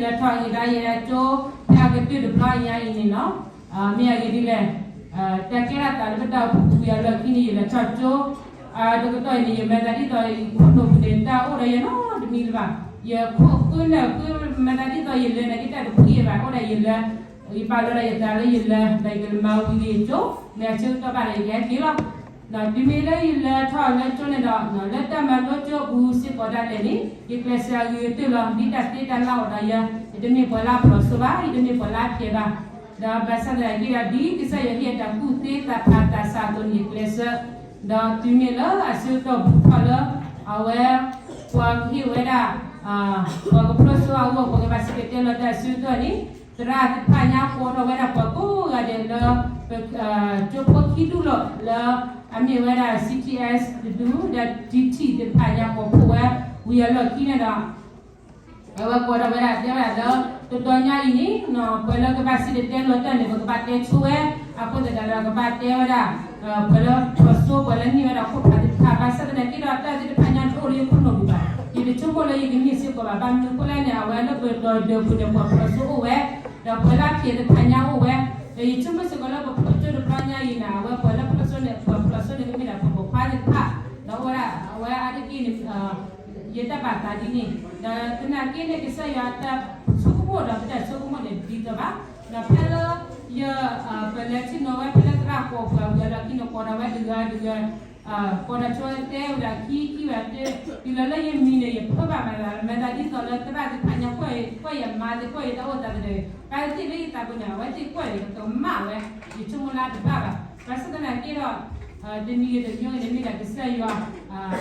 လဲၤထီၣ်အဂ့ၢ်ဒ်အံၤ ယလဲၤထီၣ်ကၠိ ဖဲအကတၢၢ်တဘျီအံၤအံၤန့ၣ်လီၤ. မ့ၢ်အဂ့ၢ်ဒ်လဲၣ်, တၢ်ကဲထီၣ်သးလၢပတၢ်အိၣ်ဖှိၣ်ပူၤအလီၢ်ခံန့ၣ် ယလဲၤထီၣ်ကၠိ တကတီၢ်အံၤန့ၣ် ယမၤသးဒ်သိးယခိၣ်နူာ်ပူၤန့ၣ် တၢ်အိၣ်ဒီးယၤနီတမံၤလၢၤဘၣ်. ယခိၣ်ဃုနၢ်ဃု မၤသးဒ်သိးယလဲၤန့ၣ် ကတၢၢ်တဖှံဘၣ် အိၣ်ဒၣ်ယလဲၤ ယပာ်လီၤဒီးယသးလၢယလဲၤ ဒီးယကမၤဝံၤက့ၤယကၠိ မ့ၢ်အဆၢကတီၢ်ဘၣ်ဒီးယကဟဲက့ၤလီၤ. တုၤမ့ၢ်လၢယလဲၤထီၣ်လၢကၠိန့ၣ်ဒီး လၢတၢ်မၤလိကၠိအပူၤစ့ၢ်ကီးဒၣ်လဲာ်န့ၣ် ယကျဲးစၢးအဂ့ၤကတၢၢ်လီၤ. ဒ်တၢ်သ့တၢ်လၢအိၣ်ဒီးယၤ ယတမ့ၢ်ပှၤလၢအဖျိးစိဘၣ်, ယတမ့ၢ်ပှၤလၢအဖျဲးဘၣ်. ဒီးဘၣ်ဆၣ်သနာ်က့ဒီး ဒ်ကစၢ်ယွၤဟ့ၣ်အတၢ်ကူၣ်သ့သးဖးသးစၢ်အသိးန့ၣ် ယကျဲးစၢး ဒီးတုၤမ့ၢ်လၢအဆၢကတီၢ်ဘူးထီၣ်လၢ အဝဲ ပှၤကဟ့ၣ်ဝဲဒၣ် ပှၤကဖျိးစိအဂီၢ် ပှၤကဘၣ်စံၣ်တဲၤတဲလီၤတၢ်အဆၢကတီၢ်န့ၣ် သရၣ်သ့ၣ်တဖၣ်ညါကိးထီၣ်ဝဲဒၣ်ပှၤကိးဂၤဒဲးလၢ ကၠိဖိခံဒူၣ်လီၤလၢ အမ့ၢ်ဝဲဒၣ် C T S တဒူၣ် ဒီး D T သ့ၣ်တဖၣ်ညါကိးဖှိၣ်ဝဲ ဝံၤအလီၢ်ခံန့ၣ်ဒီး အဝဲကိးထီၣ်ဝဲဒၣ်တဲဝဲဒၣ်လၢ တတီၤညါအံၤန့ၣ် ပှၤလၢကဘၣ်စံၣ်တဲၤတဲလီၤတၢ်န့ၣ် ပကဘၣ်တဲဆိဝဲ အဃိသတးဒီးကဘၣ်တဲဝဲဒၣ် ပှၤလၢဖျိးစိ ပှၤလၢန့ၢ်ဝဲဒၣ်ခိၣ်ဖးသ့ၣ်တဖၣ် ဘၣ်ဆၣ်သနာ်က့ဒီး တၢ်သ့ၣ်တဖၣ်ညါတအိၣ်လၢယခိၣ်နူာ်ပူၤဘၣ်. ယတဆိကမိၣ်လၢယကန့ၢ်စ့ၢ်ကီးဘၣ်. ဘၣ်မနုၤအဃိလဲၣ်န့ၣ် အဝဲလၢပတီၢ်ဒၢးပူၤန့ၣ် ပှၤဖျိးစိအိၣ်ဝဲ ဒီးပှၤလၢအဖျဲးသ့ၣ်တဖၣ်ညါအိၣ်ဝဲ ဒီးယဆိကမိၣ်စ့ၢ်ကီးလၢပဖျိးစိတဘျီညါအံၤန့ၣ် အဝဲပှၤလၢဖျိးစိန့ၣ် ပှၤဖျိးစိန့ၣ် ကမ့ၢ်ဒၣ်ပှၤပိာ်ခွါသ့ၣ်တဖၣ် ဒီးအိၣ်ဝဲဒၣ် အဝဲအါတက့ၢ်န့ၣ် ယတၢ်ဘၣ်သးဒ်န့ၣ် ဒီးသနာ်က့န့ၣ် ကစၢ်ယွၤတၢ်ဆိကမိၣ်ဒီးပတၢ်ဆိကမိၣ်န့ၣ် ဒ်သိးဘၣ်. ဒီးဖဲလၢယ ပလဲၤဆ့ၣ်နီၤဝဲဖဲလၢသရၣ်ကိးပှၤဝံၤအလီၢ်ခံန့ၣ် ကိးဒီးဝဲတဂၤတဂၤ ကိးဒီးဆိတဲဝဲဒၣ်ခံခံဝဲဒၣ် တုၤလီၤလၢယမံၤန့ၣ် ယဖၢဘၣ်မၤသး မၤသးဒ်သိးလၢသရၣ်သ့ၣ်တဖၣ်ညါ ကွၢ်ယမါသ့ၣ် ကွၢ်ယတၢ်အိၣ်သးသ့ၣ် တၢ်သ့ၣ်လၢယသးပူၤန့ၣ် အဝဲသ့ၣ်ကွၢ်ယကမၣ်ဝဲ ယဆိကမိၣ်လၢတဘၣ်ဘၣ်. ဘၣ်ဆၣ်သနာ်က့ဒီး တနံၤဂ့ၤတမံၤဂ့ၤန့ၣ် မ့ၢ်ဒၣ်ကစၢ်ယွၤ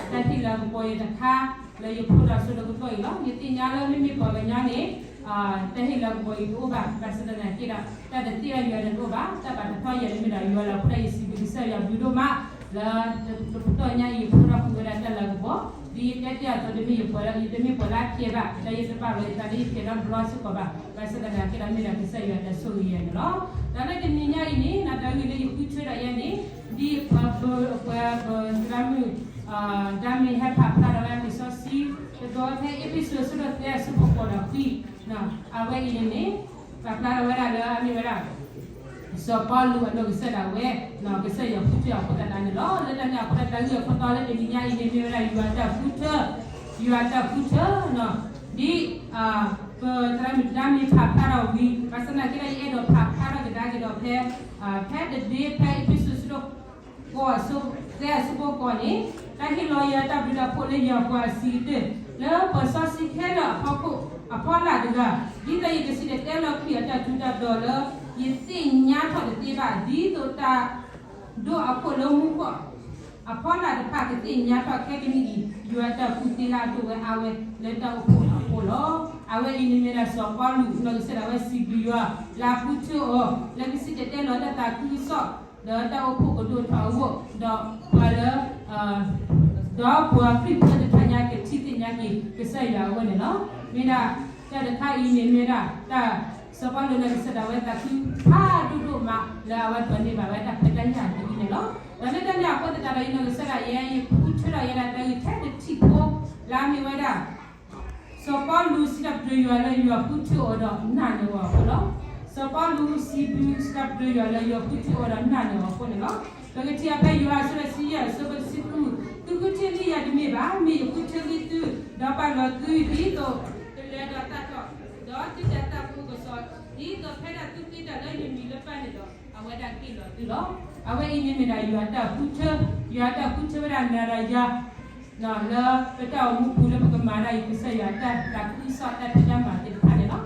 တၢ်ဟ့ၣ်လၤကပီၤယၤတခါ လၢယဖိဒီးဆိတကတီၢ်အံၤလီၤ. ယသ့ၣ်ညါလၢမ့မ့ၢ်ပှၤကညီန့ၣ် တၢ်ဟ့ၣ်လၤကပီၤအံၤတအိၣ်ဘၣ်. ဘၣ်ဆၣ်သနာ်က့ဒီး တၢ်တသ့ၣ်ညါယွၤန့ၣ်တအိၣ်ဘၣ်. တၢ်ပာ်တထီၣ်ယၤန့ၣ်မ့ၢ်ဒၣ်ယွၤလီၤ. အဃိဒီးယစံးဘျုးကစၢ်ယွၤဘျုးဒိၣ်မး လၢတကတီၢ်ညါအံၤ ဖိဒီးဃုာ်ဝဲဒၣ်တၢ်လၤကပီၤ ဒ်ယတဲတ့ၢ်အသိး တမ့ၢ်ယပှၤလၢ ယတမ့ၢ်ပှၤလၢအဖျဲးဘၣ် ဒီးယတပာ်လီၤယသးလၢယဖျဲးနီတဘျီစ့ၢ်ကီးဘၣ်. ဘၣ်ဆၣ်သနာ်က့ဒီး မ့ၢ်ဒၣ်ကစၢ်ယွၤတၢ်ဆိၣ်ဂ့ၤယၤန့ၣ်လီၤ. ဒီးလၢတနံၤညါအံၤန့ၣ် နတၢ်ဂ့ၢ်လၢယဃုထၢဒီးယဲန့ၣ် ဒ်ပှၤပၢၤ ပှၤပၢၤသရၣ်မုၣ် ဒၣ်မ့ၢ်ဟဲဖးဖျါထီၣ်ဝဲဒၣ်လံာ်စီဆှံ တဘျီဖဲအ့းဖ့းစူး အဆၢဒိၣ်သၢ အဆၢဖိဃိးဒီးခွံ အဝဲအံၤန့ၣ်န့ၣ် ပာ်ဖျါထီၣ်ဝဲဒၣ်လၢအမ့ၢ်ဝဲဒၣ် စီၤပီလူးအနီၢ်ကစၢ်ဒၣ်ဝဲ ကစၢ်ယွၤဃုထၢအီၤအဃိသတးန့ၣ်လီၤ. လၢတၢ်န့ၣ်အဃိ တၢ်ဂ့ၢ်အခိၣ်တီလၢတနံၤညါအံၤန့ၣ် မ့ၢ်ဝဲဒၣ်ယွၤတၢ်ဃုထၢ ယွၤတၢ်ဃုထၢ ဒ် ပသရၣ်မုၣ်ဒၣ်မ့ၢ်ဖးဖျါထီၣ်ဝံၤ ဘၣ်ဆၣ်သနာ်က့ဒီး ယအဲၣ်ဒိးဖးဖျါထီၣ်ကဒါက့ၤဒီးဖဲ ဖဲတဒ့ဖဲအ့းဖ့းစူး အဆၢဒိၣ်ဃိး အဆၢသၢ အဆၢဖိဃိးန့ၣ် တၢ်ဟ့ၣ်လီၤယၤတၢ်ဘျုးတၢ်ဖှိၣ်လၢယပှၤအဆံးကတၢၢ် လၢပှၤစီဆှံခဲလၢာ်အဖီခိၣ် အဖီလာ်တဂၤ ဒ်သိးယကစံၣ်တဲၤတဲလီၤခရံာ်အတၢ်ထူးတၢ်တီၤလၢ ယသ့ၣ်ညါထီၣ်တသ့ဘၣ် ဒ်သိးတၢ် ဒိၣ်အခိၣ်လၢမူခိၣ် အဖီလာ်တဖၣ်ကသ့ၣ်ညါထီၣ်ခဲကနံၣ်အံၤ ယွၤတၢ်ကူၣ်သ့လၢအဒိၣ်ဝဲအါဝဲလၢတၢ်အိၣ်ဖှိၣ်အဖီခိၣ်လီၤ. အဝဲအံၤန့ၣ်မ့ၢ်ဒၣ်စီၤပီလူး နီၢ်ကစၢ်ဒၣ်ဝဲစံးဘျုးယွၤ လၢအဃုထၢအီၤ လၢကစံၣ်တဲၤတဲလီၤတၢ်သးခုကစီၣ် ဒီးတၢ်အိၣ်ဖှိၣ်ကဒိၣ်ထီၣ်အဂီၢ် ဒီးပှၤလၢ ဒီးပှၤခရံာ်ဖိတဖၣ်ညါကထံၣ်သ့ၣ်ညါက့ၤကစၢ်ယွၤအဂီၢ်န့ၣ်လီၤ. မ့ၢ်ဒၣ်တၢ်တခါအံၤန့ၣ် မ့ၢ်ဝဲဒၣ်တၢ် စီၤပီလူးနီၢ်ကစၢ်ဒၣ်ဝဲသးခုဖးဒိၣ်ဒိၣ်မး လၢအဝဲဒိးန့ၢ်ဘၣ်ဝဲဒၣ်ဖဲတၢ်ညၣ်ဒ်အံၤန့ၣ်လီၤ. ဒီးလၢတၢ်န့ၣ်အဃိသတးဒီး ယနီၢ်ကစၢ်ဒၣ်ယဲ ယဃုထၢထီၣ်ယဲဒၣ်တၢ်ဂ့ၢ်ထဲတထံၣ်ဖိ လၢအမ့ၢ်ဝဲဒၣ် စီၤပီလူးစံးတၢ်ပတြၢၤယွၤလၢယွၤဃုထၢအီၤဒီးနာ်န့ၢ်အီၤအဃိလီၤ. စီၤပီလူးစံးဘျုးစံးတၢ်ပတြၢၤယွၤလၢယွၤဃုထၢအီၤဒီးနာ်န့ၢ်အီၤအဃိန့ၣ်လီၤ. ပကထံၣ်အီၤဖဲယိၤဟၣ်အဆၢဒိၣ်တဆံယဲၢ် အဆၢဖိတဆံဃု သုဃုထၢလံယၤတမ့ၢ်ဘၣ်, မ့ၢ်ယဃုထၢလံသု ဒီးပာ်လီၤသုဒ်သိး တလၢဒီးသးထီၣ် ဒီးသုတၢ်သးခုကစီၣ် ဒ်သိးဖဲဒၣ်သုဃ့တၢ်လၢယမံၤလၢပၢ်န့ၣ်ဒီး အဝဲဒၣ်က့ၣ်လီၤသုလီၤ. အဝဲအံၤန့ၣ်မ့ၢ်ဒၣ်ယွၤတၢ်ဃုထၢ, ယွၤတၢ်ဃုထၢဝဲဒၣ်နၤဒီးယၤ လၢပတၢ်အိၣ်မူပူၤလၢပကမၤဒၣ်အံၤ ကစၢ်ယွၤအတၢ်သးခုကစီၣ်တၢ်ဖံးတၢ်မၤသ့ၣ်တဖၣ်န့ၣ်လီၤ.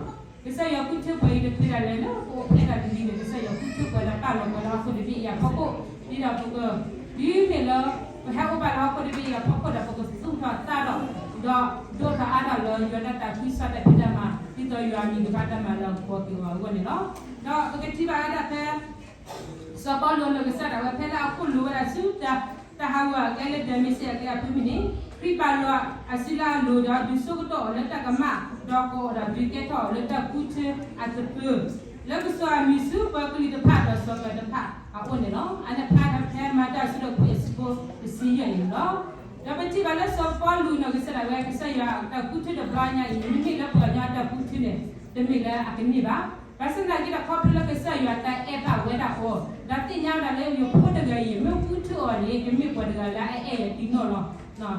ကစၢ်ယွၤဃုထၢပှၤအံၤတချုးဒၣ်လဲာ်လၢပအိၣ်ဖျဲၣ်တၢ်တနံၤန့ၣ် ကစၢ်ယွၤဃုထၢပှၤလၢပာ်လီၤပှၤလၢဟီၣ်ခိၣ်တဘ့ၣ်အံၤအဖီခိၣ် ဒ်ဒီးပက တုၤမ့ၢ်လၢ ပဟဲအိၣ်ဘၣ်လၢဟီၣ်ခိၣ်တဘ့ၣ်အံၤအဖီခိၣ်ဒီး ပကသူၣ်ထီၣ်သၣ်ထီၣ် ဒီးဒိၣ်ထီၣ်အါထီၣ်လၢယွၤတၢ်သးခုကစီၣ်တၢ်ဖံးတၢ်မၤ ဒ်သိးယွၤအမံၤကဘၣ်တၢ်မၤလၤကပီၤက့ၤအီၤအဂီၢ်န့ၣ်လီၤ. ဒီးပကထံၣ်ဘၣ်ဝဲဒၣ်ဖဲ စီၤပီလူးနီၢ်ကစၢ်ဒၣ်ဝဲဖဲလၢအခိၣ်လိၤဝဲဒၣ်ဆူတၢ် တၢ်ဟးဂီၤအကျဲလၢဒၤမ့းစ့းအကျဲအဖၢမုၢ်န့ၣ် ခရံာ်ပာ်လီၤအစုလၢအလိၤဒီးဒုးဆိကတီၢ်အီၤလၢတၢ်ကမၣ် ဒီးကိးအီၤဒီးဒုးကဲထီၣ်အီၤလၢတၢ်ဃုထၢအသပၢၤ လၢကစီၤအမံၤဆူပှၤကလုာ်တဖၣ်ဒီးစီၤပၤတဖၣ်အအိၣ်န့ၣ်လီၤ. အန့ၣ်ဖျါထီၣ်ဖဲမၤတၢ်အဆၢဒိၣ်ခွံအဆၢဖိတဆံယဲၢ်န့ၣ်လီၤ. ဒီးပထံၣ်ဘၣ်လၢစီၤပီလူးနီၢ်ကစၢ်ဒၣ်ဝဲ ကစၢ်ယွၤအတၢ်ဃုထၢတဘျီညါအံၤ မ့မ့ၢ်လၢပှၤကညီအတၢ်ဃုထၢန့ၣ် တမ့ၢ်လၢအကန့ၢ်ဘၣ်. ဘၣ်ဆၣ်သနာ်က့ဒီး ခီဖျိလၢကစၢ်ယွၤတၢ်အဲၣ်ဘၣ်ဝဲဒၣ်အီၤ ဒီးသ့ၣ်ညါဝဲဒၣ်လၢယဖိတဂၤအံၤ မ့ၢ်ဃုထၢအီၤန့ၣ် ကမ့ၢ်ပှၤတဂၤလၢအအဲၣ်ယၤတံၢ်နီၢ်လီၤ.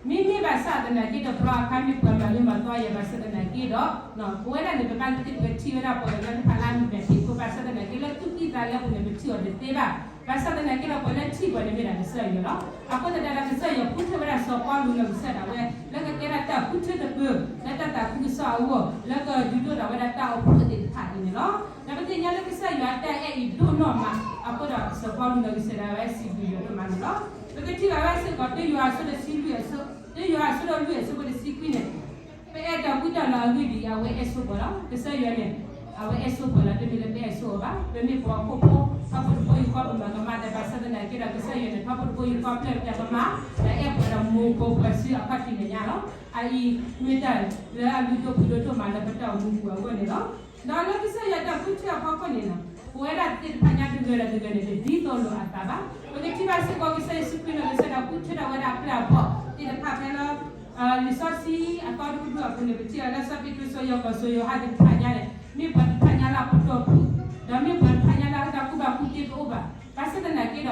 မ့မ့ၢ်ဘၣ်ဆၣ်သနာ်က့ဒီး ပှၤအခါမ့ၢ်ပှၤမၤလၢမၤသီယၤဘၣ်ဆၣ်သနာ်က့ဒီး ပဝဲဒၣ်န့ၣ် ပဘၣ်သ့ၣ်ပထံၣ်ဝဲဒၣ်ပှၤကညီတဖၣ်လၢအမ့ၢ်ပှၤသ့ၣ်ဖိဘၣ်ဆၣ်သနာ်က့ လၢသူၣ်ကံၢ်သးလဲပူၤန့ၣ် ပထံၣ်အီၤတသ့ဘၣ်. ဘၣ်ဆၣ်သနာ်က့ဒီး ပှၤလၢထံၣ်ပှၤန့ၣ်မ့ၢ်ဒၣ်ကစၢ်ယွၤလီၤ. အဃိသတးဒီး ကစၢ်ယွၤဃုထၢဝဲဒၣ်စီၤပီလူးနီၢ်ကစၢ်ဒၣ်ဝဲ လၢကကဲဒၣ်တၢ်ဃုထၢတဖၣ် လၢတၢ်သးခုကစီၣ်အဂီၢ် လၢကဒုးဒိၣ်ထီၣ်ဝဲဒၣ်တၢ်အိၣ်ဖှိၣ်သ့ၣ်တဖၣ်အံၤန့ၣ်လီၤ. ဒီးပသ့ၣ်ညါလၢကစၢ်ယွၤတၢ်အဲၣ်အံၤဒိၣ်နီၢ်မး အဃိဒီးစီၤပီလူးနီၢ်ကစၢ်ဒၣ်ဝဲစံးဘျုးယွၤဒိၣ်မးန့ၣ်လီၤ. ပကထံၣ်ဘၣ်ဝဲစ့ၢ်ကီး တၢယိၤဟၣ်အဆၢဒိၣ်လွံၢ်အဆၢ, တၢယိၤဟၣ်အဆၢဒိၣ်လွံၢ်အဆၢဖိတဆံခွံန့ၣ် ပအဲၣ်တၢ်ကွံတၢ်လၢအဂ့ၢ်ဒ်အံၤ အဝဲအဲၣ်ဆိပှၤလီၤ. ကစၢ်ယွၤန့ၣ် အဝဲအဲၣ်ဆိပှၤလီၤ. တမ့ၢ်လၢပအဲၣ်ဆိအီၤဘၣ်. ပမ့ၢ်ပှၤဟီၣ်ခိၣ်ဖိ ထီဘိတဘိယူၢ်ဃီ ပမၤကမၣ်တၢ်ဘၣ်ဆၣ်သနာ်က့ဒီး ကစၢ်ယွၤန့ၣ် ထီဘိတဘိယူၢ်ဃီ ပျဲၢ်ပတၢ်ကမၣ် ဒီးအဲၣ်ပှၤဒီးမိၢ်ဖိပှၤစုအခီၣ်ထံးမဲာ်ညါလီၤ. အအံၤမ့ၢ်တၢ်လၢအလုၢ်ဒိၣ်ပှ့ၤဒိၣ်ဒိၣ်မးလၢပတၢ်အိၣ်မူပူၤအဂီၢ်န့ၣ်လီၤ. ဒီးလၢကစၢ်ယွၤတၢ်ဃုထၢအဖီခိၣ်န့ၣ်လီၤ ပဝဲဒၣ်သ့ၣ်တဖၣ်ညါတဂၤဒီးတဂၤန့ၣ် တဒ်သိးလိာ်အသးဘၣ်. ပကထံၣ်ဘၣ်စ့ၢ်ကီး ကစၢ်ယ့ၣ်ၡူးခရံာ်နီၢ်ကစၢ်ဒၣ်ဝဲ ဃုထၢထီၣ်ဝဲဒၣ်အပျဲၢ်အဘီၣ်သ့ၣ်တဖၣ်ဖဲလၢ လံာ်စီဆှံအသီတကတြူၢ်အပူၤန့ၣ် ပထံၣ်အီၤလၢ စီၤပ့းတရူး စီၤယိၤကီၢ် စီၤယိၤဟၣ်သ့ၣ်တဖၣ်ညါန့ၣ် မ့ၢ်ပှၤတဖၣ်ညါလၢအပတီၢ်ဖုၣ်, ဒီးမ့ၢ်ပှၤတဖၣ်ညါလၢအတၢ်ကူၣ်ဘၣ်ကူၣ်သ့တအိၣ်ဘၣ်. ဘၣ်ဆၣ်သနာ်က့ဒီး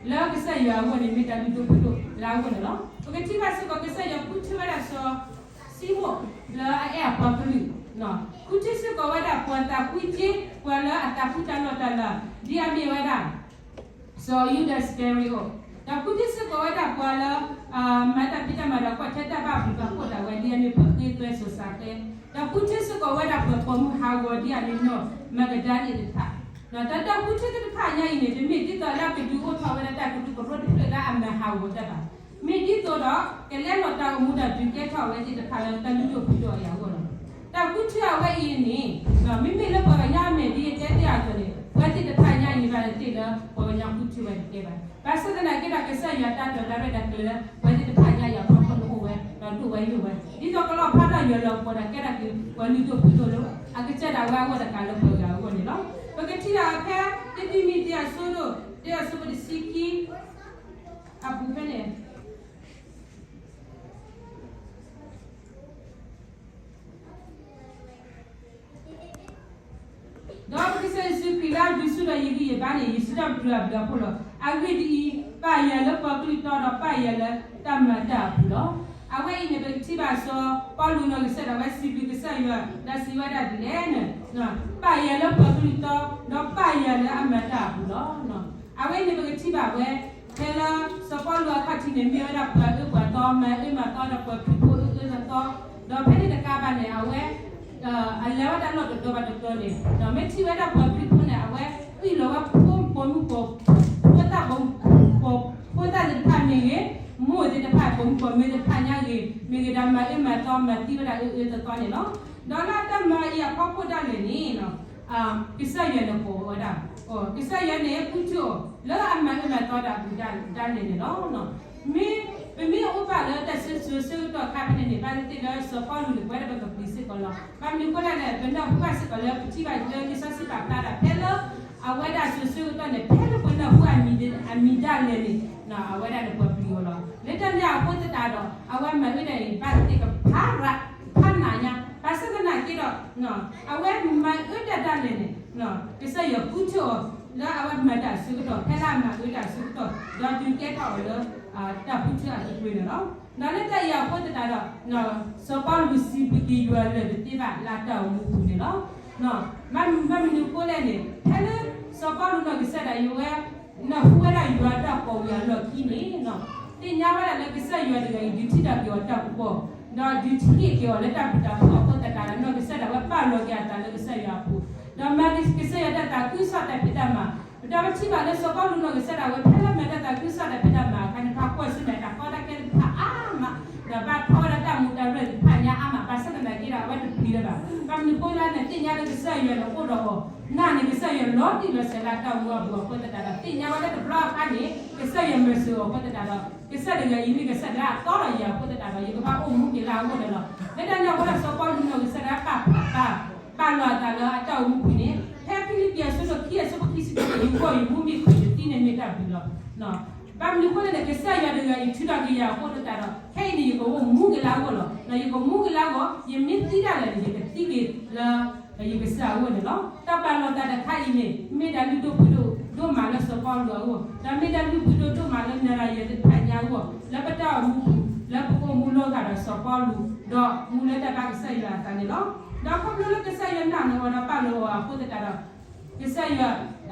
လၢကစၢ်ယွၤအဂီၢ်န့ၣ် မ့ၢ်တၢ်လုၢ်ဒိၣ်ပှ့ၤဒိၣ်လၢအဂီၢ်န့ၣ်လီၤ. ပကထံၣ်ဘၣ်စ့ၢ်ကီး ကစၢ်ယွၤဃုထၢဝဲဒၣ်စီၤၡံမိၣ်လၢအအဲၣ်အပှၤကလုာ်, ဃုထၢစ့ၢ်ကီးဝဲဒၣ်ပှၤသးကွံက့ ပှၤလၢအသးကွံတၢ်လီၢ်တၢ်လၤ ဒ်အမ့ၢ်ဝဲဒၣ် စီၤယူဒၤစကၤရံၤအိၣး, ဒီးဃုထၢစ့ၢ်ကီးဝဲဒၣ်ပှၤလၢ မၤတၢ်ဖံးတၢ်မၤဒီးကွၢ်ထွဲတၢ်ဘၣ်ဘျုးဘၣ်ဖှိၣ်ဒၣ်ဝဲ ဒ်အမ့ၢ်ပှၤဃ့သွဲစီၤၡၤဃဲ, ဒီးဃုထၢစ့ၢ်ကီးဝဲဒၣ်ပှၤပိာ်မုၣ်ဟးဂီၤ ဒ်အမ့ၢ်နီၢ်မၤကဒၤလ့ၣ်တဖၣ်, ဒီးတၢ်ဃုထၢသ့ၣ်တဖၣ်ညါအံၤန့ၣ် တမ့ၢ်ဒ်သိးလၢအကဒုးအိၣ်ထီၣ်ဝဲဒၣ်တၢ်ကရူၢ်ကရၢတဖျၢၣ်လၢ အမၤဟးဂီၤတၢ်ဘၣ်. မ့ၢ်ဒ်သိးဒီး ကလဲလိာ်တၢ်အိၣ်မူဒီးဒုးကဲထီၣ်အဝဲသ့ၣ်တဖၣ်လၢတၢ်လုၢ်ဒိၣ်ပှ့ၤဒိၣ်အံၤအဂီၢ်လီၤ. တၢ်ဃုထၢအဝဲအံၤန့ၣ် မ့မ့ၢ်လၢပှၤကညီအမဲာ် ဒ်ယတဲသ့ၣ်အသိးန့ၣ် ပဝဲသ့ၣ်တဖၣ်ညါအံၤန့ၣ် ဘၣ်တသ့ၣ်လၢပှၤကညီဃုထၢဝဲတကဲဘၣ်. ဘၣ်ဆၣ်သနာ်က့ဒီး ကစၢ်ယွၤတၢ်တီၤတၢ်ရဲၣ်တၢ်ကျဲၤလၢ ပဝဲသ့ၣ်တဖၣ်ညါအံၤအဖီခိၣ်န့ၣ်အိၣ်ဝဲ ဒီးဒိၣ်ဝဲယိာ်ဝဲ ဒ်သိးကလီၣ်ဖျါထီၣ်ယွၤလီၤပှီၤဒီးကဲထီၣ်က့ၤ ပှၤလုၢ်ဒိၣ်ပှ့ၤဒိၣ်လၢ အကစၢ်ဒၣ်ဝဲအဂီၢ်တကးလၢပှၤဂၤအဂီၢ်န့ၣ်လီၤ. ပကထံၣ်ဒၣ်ဖဲ တၢတံၤမသ့းအဆၢဒိၣ် တၢအဆၢဖိတဆံခံ အပူၤဖဲန့ၣ် ဒီးကစၢ်ယ့ၣ်ၡူးခရံာ်လၢအဒုးဆူၣ်ထီၣ်ယဂံၢ်ယဘါန့ၣ် ယဆၢထၢၣ်ပတြၢၤအဘျုးအဖှိၣ်လီၤ. အဂ့ၢ်ဒ်အံၤ, ပာ်ယၤလၢပှၤကလုၢ်တီဒီးပာ်ယၤလၢတၢ်မၤတၢ်အပူၤလီၤ. အဝဲအံၤန့ၣ် ပကထံၣ်ဘၣ်စီၤပီလူးနီၢ်ကစၢ်ဒၣ်ဝဲ စံးဘျုးကစၢ်ယွၤ ဒီးစံးဝဲဒၣ်ဒ်လဲၣ်န့ၣ်, ပာ်ယၤလၢပှၤကလုၢ်တီ ဒီးပာ်ယၤလၢအမၤတၢ်အပူၤလီၤ. အဝဲအံၤန့ၣ် ပကထံၣ်ဘၣ်ဝဲ ဖဲလၢစီၤပီလူးအခီၣ်ထံးန့ၣ် မ့ၢ်ဝဲဒၣ်ပှၤအၢပှၤသီ မၤအၢမၤသီဒီးပှၤခရံာ်ဖိအၢအၢသီသီ, ဒီးဖဲန့ၣ်တကးဘၣ်န့ၣ် အဝဲ အလဲၤဝဲဒၣ်လီၢ်တတီၤဘၣ်တတီၤန့ၣ် ဒီးမ့ၢ်ထံၣ်ဝဲဒၣ်ပှၤခရံာ်ဖိန့ၣ် အဝဲအုၣ်လီၤဝဲဖိပိာ်မုၣ်ပိာ် ဖိသၣ်ပိာ်မုၣ်ပိာ် ဖိသၣ်သ့ၣ်တဖၣ်မ့ၢ်ဂ့ၤ, မိၢ်သ့ၣ်တဖၣ် ပိာ်မုၣ်ပိာ်မၢၤသ့ၣ်တဖၣ်ညါဂ့ၤ မ့ၢ်ဂ့ၤဒီး မၤအၢမၤသီမၤသံဝဲဒၣ်အၢအၢသီသီန့ၣ်လီၤ. ဒီးလၢအတၢ်မၤအံၤအဖီခိၣ်ဒၣ်လဲာ်န့ၣ် ကစၢ်ယွၤန့ၣ်ကိးဝဲဒၣ်, ကစၢ်ယွၤန့ၣ်ဃုထၢအီၤ လၢအမၤအၢမၤသီဒၣ်ပူၤဒၣ်လဲာ်န့ၣ်လီၤ. မ့ၢ်ပမ့ၢ်အိၣ်ဘၣ်လၢတၢ်စံၣ်စိၤဆၢကတီၢ်အခါဖဲန့ၣ်န့ၣ် ဘၣ်သ့ၣ်သ့ၣ်လၢစီၤပီလူးန့ၣ် ပဝဲဒၣ်ပကပျံၤစ့ၢ်ကီးလီၤ. ဘၣ်မနုၤအဃိလဲၣ်န့ၣ် ပနၢ်ဟူဘၣ်စ့ၢ်ကီးလၢ ပထံၣ်ဘၣ်လၢလံာ်စီဆှံပာ်ဖျါဒၣ် ဖဲလၢအဝဲဒၣ်စံၣ်စိၤဆၢကတီၢ်န့ၣ် ဖဲလၢပနၢ်ဟူအမံၤဒၣ်လဲာ်န့ၣ် အဝဲဒၣ်န့ၣ်ပှၤပျံၤအီၤလီၤ. လၢတၢ်န့ၣ်အဃိသတးဒီး အဝဲမၤအၢဒၣ်အံၤ ဘၣ်သ့ၣ်သ့ၣ်ကဖးရး ဖးနးညါ ဘၣ်ဆၣ်သနာ်က့ဒီး အဝဲမၤအၢတၢ်ဒၣ်လဲာ်န့ၣ် ကစၢ်ယွၤဃုထၢအီၤ လၢအဝဲမၤတၢ်အဆၢကတီၢ် ဖဲလၢအမၤအၢတၢ်အဆၢကတီၢ် ဒီးဒုးကဲထီၣ်အီၤလၢ တၢ်ဃုထၢအတၢ်ပှ့ၤန့ၣ်လီၤ. ဒီးလၢတၢ်အံၤအဃိသတးဒီး စီၤပီလူးစံးဘျုးက့ၤယွၤလၢာ်တသ့ဘၣ်လၢတၢ်အိၣ်မူပူၤန့ၣ်လီၤ. ဘၣ်မနုၤအဃိလဲၣ်န့ၣ် ဖဲလၢစီၤပီလူးနီၢ်ကစၢ်ဒၣ်ယွၤဝဲ နၢ်ဟူဝဲဒၣ်ယွၤအတၢ်ကိးဝဲအလီၢ်ခံန့ၣ် သ့ၣ်ညါဝဲဒၣ်လၢကစၢ်ယွၤတဂၤအံၤ ဒုးထံၣ်ထီၣ်က့ၤအီၤတၢ်ကပီၤ ဒီးဒုးထံၣ်က့ၤအီၤလၢတၢ်ဘျုးတၢ်ဖှိၣ်အဃိသတးဒီး နီၢ်ကစၢ်ဒၣ်ဝဲပာ်လီၤက့ၤအသးလၢကစၢ်ယွၤအပူၤ ဒီးမၤက့ၤကစၢ်ယွၤတၢ်သးခုကစီၣ်တၢ်ဖံးတၢ်မၤ ဒီးပထံၣ်ဘၣ်လၢစီၤပီလူးနီၢ်ကစၢ်ဒၣ်ဝဲ ဖဲလၢမၤတၢ်သးခုကစီၣ်တၢ်ဖံးတၢ်မၤအခါန့ၣ် ပှၤကွၢ်ဆၢၣ်မဲာ်တၢ်ကီတၢ်ခဲသ့ၣ်တဖၣ်အါမး ဒီးဘၣ်ထီဝဲဒၣ်တၢ်မူတၢ်ရဲၣ်သ့ၣ်တဖၣ်ညါအါမး ဘၣ်ဆၣ်သနာ်က့ဒီး အဝဲတပျံၤလၢၤဘၣ်. ဘၣ်မနုၤအဃိလဲၣ်န့ၣ် သ့ၣ်ညါလၢကစၢ်ယွၤန့ၣ်အိၣ်ဒီးအီၤ နာ်န့ၢ်ကစၢ်ယွၤလီၤတံၢ်လီၤဆဲးလၢတၢ်အိၣ်မူအပူၤအဃိသတးဒီး သ့ၣ်ညါဝဲလၢတဘျီအခါန့ၣ် ကစၢ်ယွၤမၤစၢၤအီၤအဃိသတးဒီး ကစၢ်တဂၤအံၤမ့ၢ်ကစၢ်တဂၤအသီဒီးယၤအဃိသတးဒီး ယကဘၣ်အိၣ်မူက့ၤလၢအဂီၢ်န့ၣ်လီၤ. လၢတၢ်န့ၣ်အဃိဒီး စီၤပီလူးနီၢ်ကစၢ်ဒၣ်ဝဲပာ် ပာ် ပာ်လီၤအသးလၢအတၢ်အိၣ်မူပူၤန့ၣ် ဖဲဖံလံးပံၤအဆၢဒိၣ်ခံအဆၢဖိခံဆံခံန့ၣ် ယွၤကိးယမူမ့ၢ်ခွံးတသံန့ၣ်မ့ၢ်တၢ်ဘျုးလီၤ. ဘၣ်မနုၤအဃိလဲၣ်န့ၣ် ကစၢ်ယွၤတဂၤအံၤထုးထီၣ်က့ၤယၤအဃိသတးဒီး ခဲအံၤန့ၣ် ယကအိၣ်မူက့ၤလၢအဂီၢ်လီၤ. ယကမူက့ၤလၢအဂီၢ်, ယမ့ၢ်သံဒၣ်လဲာ်န့ၣ် ယကသံက့ၤလၢ ယကစၢ်အဂီၢ်န့ၣ်လီၤ. တၢ်ပာ်လီၤသးတခါအံၤန့ၣ် မ့ၢ်တၢ်လုၢ်ဒိၣ်ပှ့ၤဒိၣ်ဒိၣ်မးလၢစီၤပီလူးအဂီၢ်, ဒီးမ့ၢ်တၢ်လုၢ်ဒိၣ်ပှ့ၤဒိၣ်ဒိၣ်မးလၢနၤဒီးယၤသ့ၣ်တဖၣ်ညါအဂီၢ်, လၢပတၢ်အိၣ်မူပူၤ လၢပကအိၣ်မူလီၤဂာ်ဒီးစီၤပီလူး ဒီးမူလၢတၢ်ဘၣ်ကစၢ်ယွၤအသးန့ၣ်လီၤ. ဒီးခီဖျိလၢကစၢ်ယွၤနာ်န့ၢ်အီၤဒီးပာ်လီၤအီၤအဃိသတးဒီး ကစၢ်ယွၤ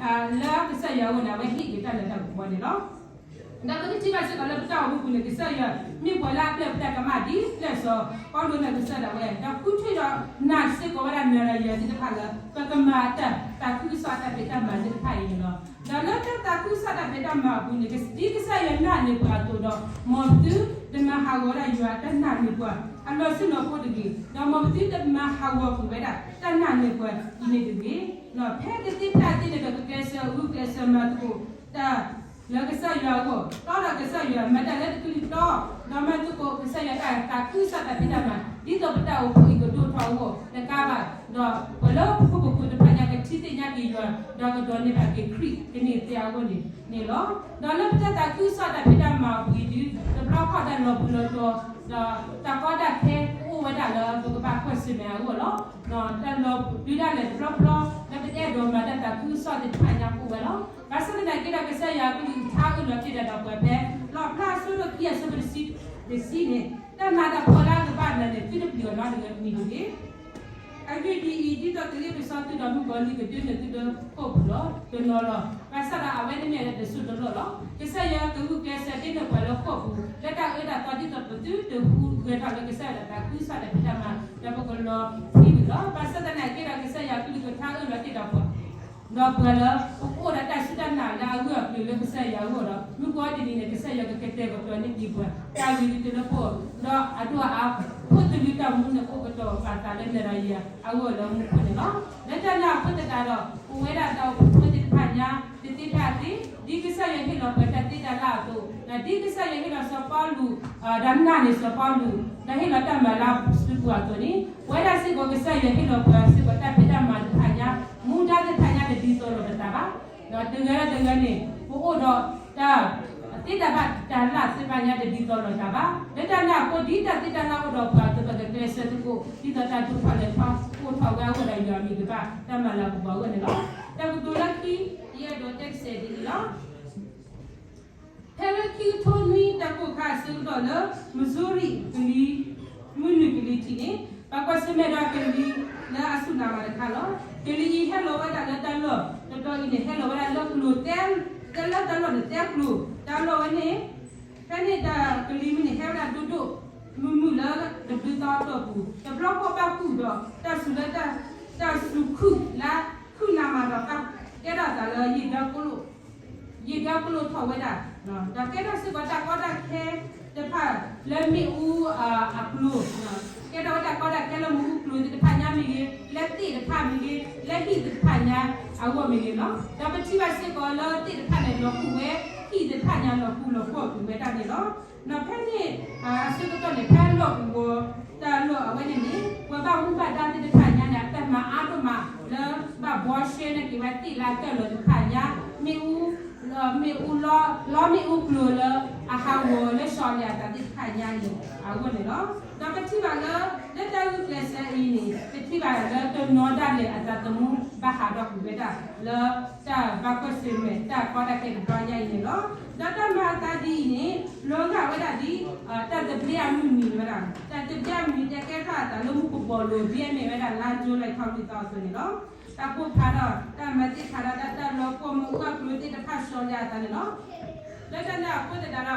လၢကစၢ်ယွၤအဂီၢ်န့ၣ် အဝဲဟ့ၣ်က့ၤတၢ်လၢတၢ်ကပီၤန့ၣ်လီၤ. ဒီးပကထံၣ်ဘၣ်စ့ၢ်ကီးလၢပတၢ်အိၣ်မူပူၤန့ၣ် ကစၢ်ယွၤမ့ၢ်ပှၤလၢအပျဲၢ်ပတၢ်ကမၣ်ဒ်လဲၣ်စီၤပီလူးန့ၣ် ကစၢ်ဒၣ်ဝဲ ဒီးဃုထၢဒီးနာ်စ့ၢ်ကီးဝဲဒၣ်နၤဒီးယၤသ့ၣ်တဖၣ်လၢ ပကမၤတၢ်သးခုကစီၣ်တၢ်ဖံးတၢ်မၤသ့ၣ်တဖၣ်အံၤန့ၣ်လီၤ. ဒီးလၢတၢ်သးခုကစီၣ်တၢ်ဖံးတၢ်မၤအပူၤန့ၣ် ဒ်ကစၢ်ယွၤနာ်န့ၢ်ပှၤအသိးဒီး မ်ပသုတမၤဟးဂီၤဝဲဒၣ်ယွၤတၢ်နာ်န့ၢ်ပှၤ အလီၢ်ဆ့ၣ်နီၤဖိတဂ့ၤ, ဒီးမ်ပသုတမၤဟးဂီၤကွံာ်ဝဲဒၣ်တၢ်နာ်န့ၢ်ပှၤအံၤန့ၣ်တဂ့ၤ. ဖဲတသ့ဖဲအသ့န့ၣ်ဒီး ကကျဲးစၢးဂုာ်ကျဲးစၢးမၤသကိးတၢ် လၢကစၢ်ယွၤအဂီၢ်, တီဒီးကစၢ်ယွၤ မၤတၢ်လၢတကလုာ်တီ, ဒီးမၤသကိးကစၢ်ယွၤတၢ်သးခုကစီၣ်တၢ်ဖံးတၢ်မၤ ဒ်သိးပတၢ်အိၣ်ဖှိၣ်အံၤကဒိၣ်ထီၣ်အဂီၢ်တကးဘၣ်, ဒီးပှၤလၢပခိၣ်ပဃၢၤတဖၣ်ညါကထံၣ်သ့ၣ်ညါက့ၤယွၤ ဒီးကဒိးန့ၢ်ဘၣ်က့ၤခရံာ်ကန့ၢ်သ့အဂီၢ်န့ၣ်န့ၣ်လီၤ. ဒီးလၢပတၢ်သးခုကစီၣ်တၢ်ဖံးတၢ်မၤအပူၤအံၤဒု တဘျီခီၣ်တၢ်လီၤပူၤလီၤတီၤ ဒီးတၢ်ကီတၢ်ခဲအိၣ်ဝဲဒၣ်လၢပကဘၣ်ကွၢ်ဆၢၣ်မဲာ်အဂီၢ်လီၤ. တၢ်လီၤပူၤဒုဒၣ်လဲာ်တဘျီဘျီ လၢပတအဲၣ်ဒိးမၤတၢ်သးခုကစီၣ်သ့ၣ်တဖၣ်ညါအိၣ်ဝဲလီၤ. ဘၣ်ဆၣ်သနာ်က့ဒီး ကစၢ်ယွၤကလုၢ်ကထါအၢၣ်လီၤတ့ၢ်ဒီးပှၤဖဲ လီၣ်ဖျါအဆၢဒိၣ်ခံအဆၢဖိတဆံ တဆံန့ၣ်, တၢ်မၤတၢ်ဖှီၣ်လၢအကဘၣ်နၤန့ၣ် သုတပျံၤအီၤနီတဂၤမံၤတဂ့ၤ. အဂ့ၢ်ဒ်အံၤ, ဒ်သိးကလ့ပစီသုဒီးမုၣ်ကီၤလံၢ်ကဒုးနုာ်သုလၢဃိာ်ပူၤလီၤ. တနီၤလီၤ. ဘၣ်ဆၣ်ဒီးအဝဲန့ၣ်မ့ၢ်တစိၢ်တလီၢ်လီၤ. ကစၢ်ယွၤကဂုာ်ကျဲးစၢးဒုးနုာ်ပှၤလၢဃိာ်ပူၤ လၢတၢ်အၢတၢ်သီ ဒ်သိးပသုတဟူးဂဲၤထီၣ်လၢကစၢ်ယွၤတၢ်သးခုကစီၣ်တၢ်ဖံးတၢ်မၤ ဒီးပကလီၤဖှံဝံၤလီၤ. ဘၣ်ဆၣ်သနာ်က့ဒီး ကစၢ်ယွၤကလုၢ်ကထါအၢၣ်လီၤတ့ၢ်ဒီးပှၤ ဒီးပှၤလၢပကအိၣ်ဒီးတၢ်စူၢ်တၢ်နာ်လၢအဂၢၢ်အကျၢၤလၢကစၢ်ယွၤအဂီၢ်ဒီး မုၢ်ကီတနံၤန့ၣ် ကစၢ်ယွၤကကတဲာ်ကတီၤန့ၢ်က့ၤပှၤ တၢ်ဂ့ၤကတၢၢ်လၢပဂီၢ်, ဒီးအဒိၣ်အါ ဖိသလုးတၢ်မူန့ၣ် ကအိၣ်ကတီၤပာ်သးလၢနၤဒီးယၤအဂီၢ်လၢမူခိၣ်န့ၣ်လီၤ. လၢတၢ်န့ၣ်အဃိသတးဒီး ပဝဲဒၣ်တၢ်အိၣ်ဖှိၣ်ဖိသ့ၣ်တဖၣ်ညါ တသ့တၢ်သ့, ဒ်ကစၢ်ယွၤဟ့ၣ်လီၤပှၤတၢ်သ့တၢ်လၢအသိး, ဒီးဒ်ကစၢ်ယွၤဟ့ၣ်လီၤစီၤပီလူး, ဒီးနာ်န့ၢ်စီၤပီလူး, ဒီးဟ့ၣ်လီၤတၢ်မၤလၢအစုပူၤအသိးန့ၣ်, ပဝဲဒၣ်စ့ၢ်ကီး ကစၢ်ယွၤဟ့ၣ်လီၤပှၤစ့ၢ်ကီးတၢ်ဖံးတၢ်မၤသ့ၣ်တဖၣ်ညါ, မူဒါသ့ၣ်တဖၣ်ညါ တဒ်သိးလိာ်ပသးဘၣ်. ဒီးတဂၤဒီးတဂၤန့ၣ် ပအိၣ်ဒီးတၢ် သ့တၢ်ဘၣ်တၢ်လၢ်သ့ၣ်တဖၣ်ညါ တဒ်သိးလိာ်သးဘၣ်. လၢတၢ်န့ၣ်အဃိ ဒ်တၢ်သ့တၢ်လၢ်အိၣ်ဒီးပှၤအသိး ပကကျဲးစၢးသကိး ဒ်သိးတၢ်ဒိၣ်ထီၣ်လဲၤထီၣ် အိၣ်ထီၣ်ဝဲအဂီၢ်ဒီး ယွၤအမံၤကဘၣ်တၢ်မၤလၤကပီၤအဂီၢ်န့ၣ်လီၤ. တၢ်ကတိၤလၢခံ ယအဲၣ်ဒိးတဲကစဲးဒ်အံၤလီၤ. ဖဲလၢခံကထိနွံတၢ်ကိၢ်ခါအဆၢကတီၢ်လၢ Missouri ကလံၤ မုၢ်နုာ်ကလံၤထံးန့ၣ် ပှၤကွၢ်ဆၢၣ်မဲာ်ဒီးကလံၤလၢအဆူၣ်လၤမးတခါလီၤ. ကလံၤအံၤဟဲလီၤဝဲဒၣ်လၢတၢ်လီၢ်တတီၤအံၤန့ၣ် ဟဲလီၤဝဲဒၣ်လၢကျိၤတဲ လၢတၢ်လီၢ်န့ၣ်တဲကျိၤ တၢ်လီၢ်ဝဲန့ၣ် ဖဲန့ၣ်တၢ်ကလံၤမုၢ်န့ၣ် ဟဲဝဲဒၣ်ဒိၣ်ဒိၣ်မုၢ်မုၢ်လၢတဘျုးသီအတီၢ်ပူၤ တဘျီဃီဘၣ်ကူၣ်ဒီး တၢ်စူၤလၢ တၢ်စူၤခုၣ်လၢ ခုၣ်နးမးဒီး ကဲထီၣ်သးလၢ ယံာ်ဒၢကျိၣ်ထီၣ်ဝဲဒၣ်, ဒီးကဲထီၣ်စ့ၢ်ကီးတၢ်ကီတၢ်ခဲတဖၣ်လၢမ့ၣ်အူအကျိၤ, ကဲထီၣ်ဝဲတၢ်ကီတၢ်ခဲလၢမ့ၣ်အူကျိၤသ့ၣ်တဖၣ်ညါမ့ၢ်ဂ့ၤ, လၢသ့ၣ်တဖၣ်မ့ၢ်ဂ့ၤ, လၢဟံၣ်သ့ၣ်တဖၣ်ညါအဂီၢ်မ့ၢ်ဂ့ၤလီၤ. ဒီးပထံၣ်ဘၣ်စ့ၢ်ကီးလၢသ့ၣ်တဖၣ်န့ၣ် လီၤကူၣ်ဝဲ, ဟံၣ်သ့ၣ်တဖၣ်ညါလီၤကူၣ်လီၤဖှီၣ်ကွံာ်ဝဲဒၣ်န့ၣ်လီၤ. ဒီးဖဲန့ၣ် အဆၢကတီၢ်န့ၣ် ဖဲလီၢ်ကဝီၤ တၢ်လီၢ်အဝဲန့ၣ်န့ၣ် ပှၤဘၣ်မူဘၣ်ဒါသ့ၣ်တဖၣ်ညါန့ၣ် အတၢ်မၤအါဒိၣ်မးလၢဘၣ်ဘှီရှဲန့ၢ်က့ၤဝဲသ့ၣ်လၢအကၢၢ်လီၤသ့ၣ်တဖၣ်ညါ, မ့ၣ်အူ, မ့ၣ်အူလီ, လီမ့ၣ်အူကျိၤလၢအဟးဂီၤလၢဆီလီၤအသးသ့ၣ်တဖၣ်ညါအံၤအဂီၢ်န့ၣ်လီၤ. ဒီးပထံၣ်ဘၣ်လၢ လၢတၢ်ဂုာ်ကျဲးစၢးအံၤန့ၣ် ပထံၣ်ဘၣ်လၢတနီၤဒၣ်လဲာ်အသးသမူဘၣ်ဟးထီၣ်ကွံာ်ဝဲဒၣ်လၢ တၢ်ဘၣ်ကွၢ်ဆၢၣ်မဲာ်တၢ်ကီတၢ်ခဲတဘျီညါအံၤန့ၣ်လီၤ. ဒီးတၢ်မၤအသးဒ်အံၤန့ၣ် လီၤဂာ်ဝဲဒၣ်ဒ် တၢ်သဘျ့အမုၢ်နံၤဝဲဒၣ်, တၢ်သဘျ့အမုၢ်နံၤတဲကဲထီၣ်အသးလၢမူကဘီၤလိၤ ဒ်အမ့ၢ်ဝဲဒၣ်လါကၠိလါခီလွံၢ်သီအသိးန့ၣ်လီၤ. တၢ်ပိၢ်ဖးဒီး တၢ်မၤသ့ၣ်ဖးဒီး တၢ်လီၤပှီၢ်မ့ၣ်အူအကျိၤသ့ၣ်တဖၣ်ဆီလီၤအသးန့ၣ်လီၤ. လၢတၢ်န့ၣ်အဃိသတးဒီး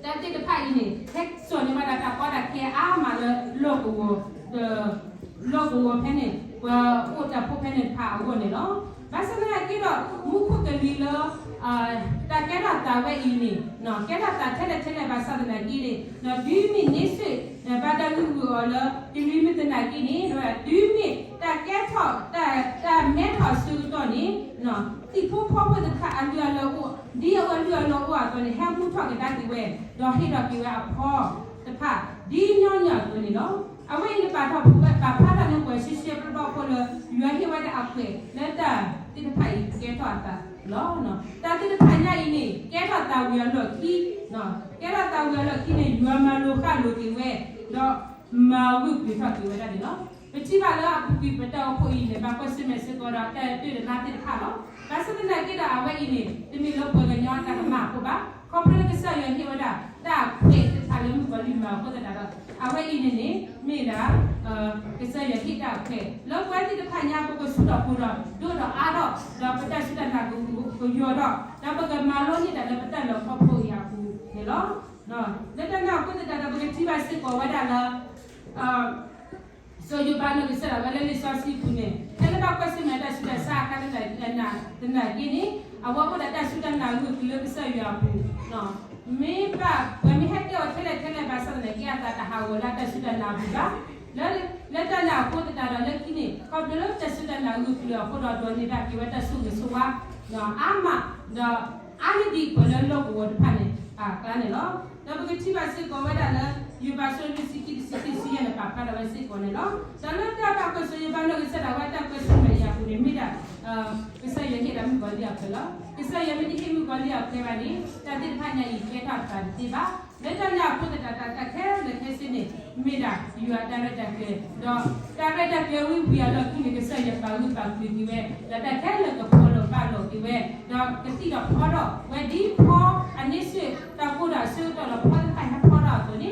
တၢ်သ့ၣ်တဖၣ်အံၤန့ၣ် ဟဲစိာ်န့ၢ်ဝဲဒၣ်တၢ်ကီတၢ်ခဲအါမးလၢ လီၢ်ကဝီၤဖဲန့ၣ် ပှၤအိၣ်တၢ်ဖိဖဲန့ၣ်တဖၣ်အဂီၢ်န့ၣ်လီၤ. ဘၣ်ဆၣ်သနာ်က့ဒီး မူခိၣ်ကလံၤလၢ တၢ်ကဲထီၣ်သးဝဲအံၤန့ၣ် ကဲထီၣ်သးထဲလဲၣ်ထဲလဲၣ်ဘၣ်ဆၣ်သနာ်က့န့ၣ် ဒီးတုၤမ့ၢ်န့ဆ့ၣ် ဘၣ်တၢ်ဂုာ်ဂုာ်အီၤလၢ ကလံၤမုၢ်သနာ်က့န့ၣ် တုၤမ့ၢ်တၢ်ကဲထီၣ် တၢ်မဲထီၣ်အဆၢကတီၢ်န့ၣ် သံၣ်ဖိဖီဖိသ့ၣ်တဖၣ်အလုၢ်အလၢ်အိၣ် ဒ်အလုၢ်အလၢ်အိၣ်အသိးန့ၣ် ဟဲမူထီၣ်ကဒါက့ၤဝဲ ဒီးဟ့ၣ်ထီၣ်က့ၤဝဲအဖီတဖၣ် ဒ်ညီနုၢ်အသိးန့ၣ်လီၤ. အဝဲအံၤန့ၣ်ပာ်ထီၣ်ဝဲ ပာ်ဖျါထီၣ်န့ၢ်ပှၤရှဲရှဲပျီပျီဖိလၢ ယွၤဟ့ၣ်ဝဲဒၣ်အကွဲးလၢတၢ်သ့ၣ်တဖၣ်အံၤကဲထီၣ်အသး လီၤ. တၢ်သ့ၣ်တဖၣ်ညါအံၤန့ၣ် ကဲထီၣ်သးဝံၤအလီၢ်ခံ, ကဲထီၣ်သးဝံၤအလီၢ်ခံန့ၣ် ယွၤမၤလိာ်ဃၣ်လိာ်က့ၤဝဲ, ဒီးမၤဂၢၢ်ကျၢၤထီၣ်က့ၤဝဲဒၣ်န့ၣ်လီၤ. ပထံၣ်ဘၣ်လၢအပူၤကွံာ်ပတၢ်အိၣ်ဖှိၣ်အံၤန့ၣ် ဘၣ်ကွၢ်ဆၢၣ်မဲာ်စ့ၢ်ကီးဒီးတၢ်ဒုးတၢ်နာ်သ့ၣ်တဖၣ်လီၤ. ဘၣ်ဆၣ်သနာ်က့ဒီး အဝဲအံၤန့ၣ် တမ့ၢ်လၢပှၤကညီအတၢ်ကမၣ်အဃိဘၣ်. ခီဖျိလၢကစၢ်ယွၤဟ့ၣ်ဝဲဒၣ် တၢ်ခွဲးသ့ၣ်တဖၣ်လၢမုၣ်ကီၤလံၢ်မၤအဃိသတးဒီး အဝဲအံၤန့ၣ်န့ၣ် မ့ၢ်ဒၣ် ကစၢ်ယွၤဟ့ၣ်တၢ်ခွဲး လၢပှၤသ့ၣ်တဖၣ်ညါ ပကဆူၣ်ထီၣ်ပူၤဒီး ဒိၣ်ဒီးအါထီၣ် ဒီးပတၢ်စူၢ်တၢ်နာ်ကယိာ်ထီၣ် ဒီးပကမၤလိန့ၢ်တၢ်လၢပတၢ်လဲၤခီဖျိအံၤအပူၤန့ၣ်လီၤ. လၢတၢ်န့ၣ်အဃိသတးဒီး ပကထံၣ်ဘၣ်စ့ၢ်ကီးဝဲဒၣ်လၢ စီၤယိၤဘးနီၢ်ကစၢ်ဒၣ်ဝဲလၢလံာ်စီဆှံပူၤန့ၣ် ဖဲလၢဘၣ်ကွၢ်ဆၢၣ်မဲာ်တၢ်ဆူးတၢ်ဆါအခါသနာ်က့န့ၣ် အဝဲအိၣ်ဒီးတၢ်စူၢ်တၢ်နာ်ဂၢၢ်ကျၢၤလၢကစၢ်ယွၤအပူၤ, မ့ၢ်ပှၤမ့ၢ်ဟဲတဲအီၤထဲလဲၣ်ထဲလဲၣ်ဘၣ်ဆၣ်သနာ်က့ အသးတဟးဂီၤလၢတၢ်စူၢ်တၢ်နာ်အပူၤဘၣ်. လၢ လၢတၢ်န့ၣ်အဃိသတးဒီးလၢခံန့ၣ် ခီဖျိလၢတၢ်စူၢ်တၢ်နာ်ဂၢၢ်ကျၢၤအဃိဒီး ဒိးန့ၢ်ဘၣ်က့ၤဝဲတၢ်ဆိၣ်ဂ့ၤဆိၣ်ဝါ အါမး ဒီးအါန့ၢ်ဒံးပှၤလၢလီၢ်ကဝီၤတဖၣ်န့ၣ် အကျါန့ၣ်လီၤ. ဒီးပကထံၣ်ဘၣ်စ့ၢ်ကီးဝဲဒၣ်လၢ ယိၤဘးအဆၢလွံၢ်ဆံခံ တဆံခံဆံယဲၢ်န့ၣ် ပာ်ဖျါထီၣ်ဝဲစ့ၢ်ကီးန့ၣ်လီၤ. ဒီးလၢတၢ်ဘၣ်ကွၢ်ဆၢၣ် ယိၤဘးနီၢ်ကစၢ်ဒၣ်ဝဲတၢ်ကွၢ်ဆၢၣ်မဲာ်အံၤအပူၤန့ၣ် မ့ၢ်ဒၣ် ကစၢ်ယွၤဟ့ၣ်ဒၣ်မုၣ်ကီၤလံၢ်အခွဲးလီၤ. ကစၢ်ယွၤမ့ၢ်တဟ့ၣ်မုၣ်ကီၤလံၢ်အခွဲးဘၣ်န့ၣ် တၢ်သ့ၣ်တဖၣ်ညါအံၤကဲထီၣ်သးတသ့ဘၣ်. လၢတၢ်န့ၣ်အဃိသတးဒီး တၢ်ခဲလၢာ်ခဲဆ့န့ၣ် မ့ၢ်ဒၣ်ယွၤအတၢ်ရဲၣ်တၢ်ကျဲၤ ဒီးတၢ်ရဲၣ်တၢ်ကျဲၤဝံၤဝံၤအလီၢ်ခံန့ၣ် ကစၢ်ယွၤပာ်ဂၢၢ်ပာ်ကျၢၤက့ၤဝဲ ဒီးတၢ်ခဲလၢာ်ကဖီလီၤဘၣ်လီၤက့ၤဝဲ ဒီးကသံၣ်ဒီးဖီထီၣ်ဝဲဒ်ဖီအန့ဆၢၣ်တၢ်ကိၢ်ဒီး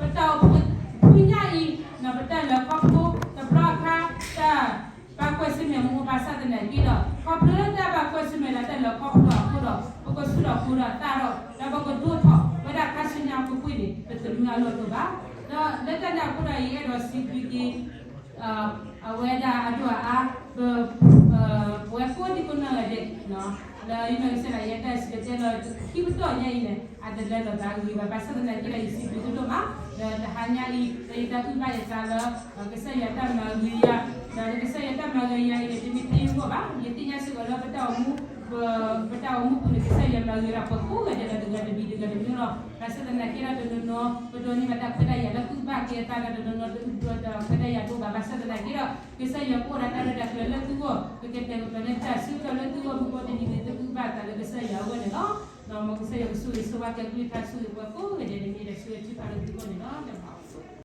အဆၢကတီၢ်ဒီးဖီသ့ၣ်တဖၣ်ဟဲဖီထီၣ်အသိးန့ၣ် ပတၢ်အိၣ်ဖှိၣ်ဖုညါအံၤ ပတၢ်လဲၤခီဖျိတဘျီအခါ တၢ်ဘၣ်ကွၢ်ဆၢၣ်မဲာ်မူဘၣ်ဆၣ်သနာ်က့ဒီး ခီဖျိလၢတၢ်ဘၣ်ကွၢ်ဆၢၣ်မဲာ်ဒီးတၢ်လဲၤခီဖျိအဃိဒီး ပကဆူၣ်ထီၣ်ပူၤဒီးသးဒီး ဒီးပကဒိၣ်ထီၣ်ဝဲဒၣ်ခါဆူညါအပူၤကွံာ်န့ၣ် ပတမုာ်အလီၢ်တအိၣ်ဘၣ်. ဒီးလၢတၢ်န့ၣ်အဃိဒီး ယအဲၣ်ဒိးစံးဘျုးက့ၤ အဝဲဒၣ်အဒိၣ်အအါ ပ ပဝဲကိးဒံကိးနီၢ်ဂၤဒဲး လၢယနီၢ်ကစၢ်ဒၣ်ယဲတၢ်စံၣ်တဲၤတဲလီၤခံပတီၢ်ညါအံၤန့ၣ် အတလဲၤလီၤသးဂ့ၤဘၣ် ဘၣ်ဆၣ်သနာ်က့ဒီး ယစံးဘျုးကဒိၣ်မး လၢတဟါညါအံၤ လၢယတၢ်အုၣ်ဘၣ်ယသးလၢ ကစၢ်ယွၤတၢ်မၤဂ့ၤယၤ ဒီးလၢကစၢ်ယွၤတၢ်မၤဂ့ၤယၤအံၤန့ၣ် တမ့ၢ်ထဲယဂီၢ်ဘၣ် ယသ့ၣ်ညါစ့ၢ်ကီးလၢပတၢ်အိၣ်မူ ပ ပတၢ်အိၣ်မူပူၤန့ၣ် ကစၢ်ယွၤမၤဂ့ၤဒၣ်ပှၤကိးဂၤဒဲးလီၤ တဂၤတမံၤတဂၤတမံၤလီၤ. ဘၣ်ဆၣ်သနာ်က့ဒီးတနီၤနီၤ ပဒိးန့ၢ်ဘၣ်တၢ်ခွဲးတၢ်ယာ်လၢသုဘၣ်က့ၤအသးဒီးတနီၤနီၤတအုၣ်ဒီးခွဲးတၢ်ယာ်ဒိၣ်ဘၣ် ဘၣ်ဆၣ်သနာ်က့ဒီး ကစၢ်ယွၤကအိၣ်ဒီးတၢ်ရဲၣ်တၢ်ကျဲၤလၢသုဂီၢ် ကကတဲာ်ကတီၤန့ၢ်တၢ်ဆၢကတီၢ်လၢသုဂီၢ်မုၢ်ကီၢ်တနံၤန့ၣ် သုကအုၣ်ဘၣ်အသးလၢကစၢ်ယွၤအဂီၢ်န့ၣ်လီၤ. မ်ကစၢ်ယွၤကဆိၣ်ဂ့ၤဆိၣ်ဝါကဲဘျုးဖးဆိၣ်ဂ့ၤပှၤကိးဂၤဒဲးန့ၣ် မ့ၢ်ဒၣ်ဆိၣ်ဂ့ၤထုကဖၣ်လၢသုဂီၢ်န့ၣ်လီၤ.